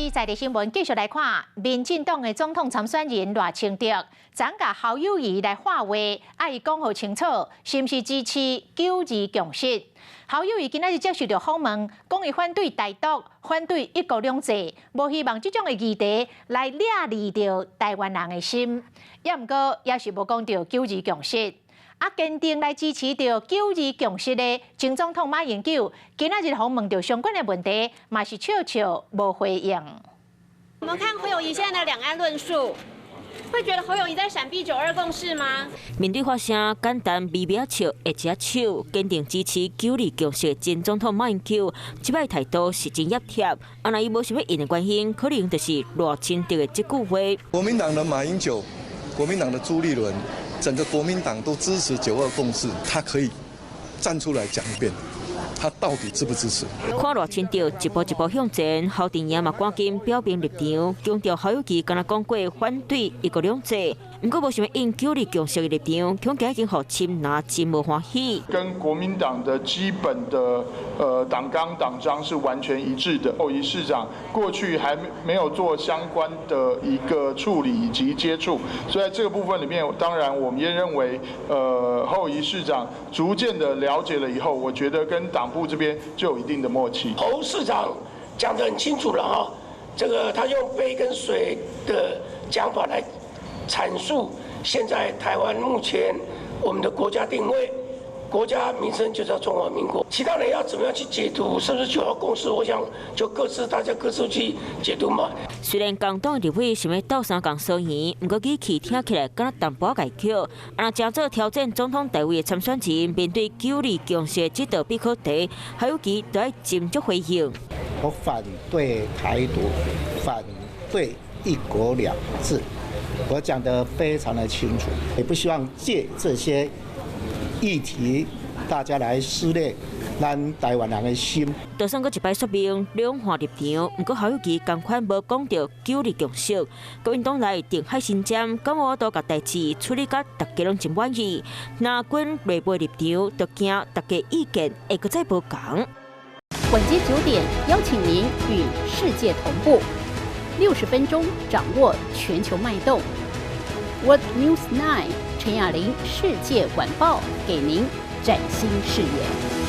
在地新聞繼續來看，民進黨的總統參選人賴清德，昨共侯友宜來喊話，愛伊講予清楚，是毋是支持九二共識？侯友宜今仔日接受著訪問，講伊反對台獨，反對一國兩制，無希望這種的議題來掠離著台灣人的心。也毋過，也是無講著九二共識。啊，堅定來支持著九二共識的前總統馬英九，今仔日訪問著相關的問題，嘛是笑笑無回應。我們看侯友宜現在的兩岸論述，會覺得侯友宜在閃避九二共識嗎？面對發聲簡單微微笑，會一手堅定支持九二共識的前總統馬英九，這擺態度是真挹帖。啊，若伊無啥物因的關係，可能就是賴清德的這句話。國民黨的馬英九，國民黨的朱立倫，整個國民黨都支持九二共識，他可以站出來講一遍，他到底支不支持？看賴清德一步一步向前，侯陣營嘛趕緊表明立場，強調侯友宜敢若講過反對一國兩制，毋過無想欲應九二共識的立場，恐驚已經予親拿真無歡喜。跟國民黨的基本的黨綱黨章是完全一致的。侯友宜市長過去還沒有做相關的一個處理以及接觸，所以在這個部分裡面，當然我們也認為，侯友宜市長逐漸的了解了以後，我覺得跟黨部這邊就有一定的默契。侯市長講得很清楚了哈，這個他用杯跟水的講法來闡述現在台灣目前我們的國家定位，國家名稱就叫中華民國。其他人要怎麼樣去解讀，是不是九二共識？我想就各自大家各自去解讀嘛。雖然共黨立委想欲鬥相共聲音，毋過語氣聽起來敢若淡薄仔礙口。啊，若成做挑戰總統大位的參選人，面對九二共識這道必考題，侯友宜都愛斟酌回應。我反對台獨，反對一國兩制。我講得非常的清楚，也不希望借這些議題大家來撕裂咱台灣人的心。就算閣一擺說明兩岸立場，毋過侯友宜仝款無講著九二共識。國民黨內定海神針，敢有法度共代誌處理甲大家攏真滿意？若軍內部立場，就驚大家意見會閣再無仝。晚間9點，邀請您與世界同步，60分鐘掌握全球脈動。World News 9 陳雅玲世界晚報，給您嶄新視野。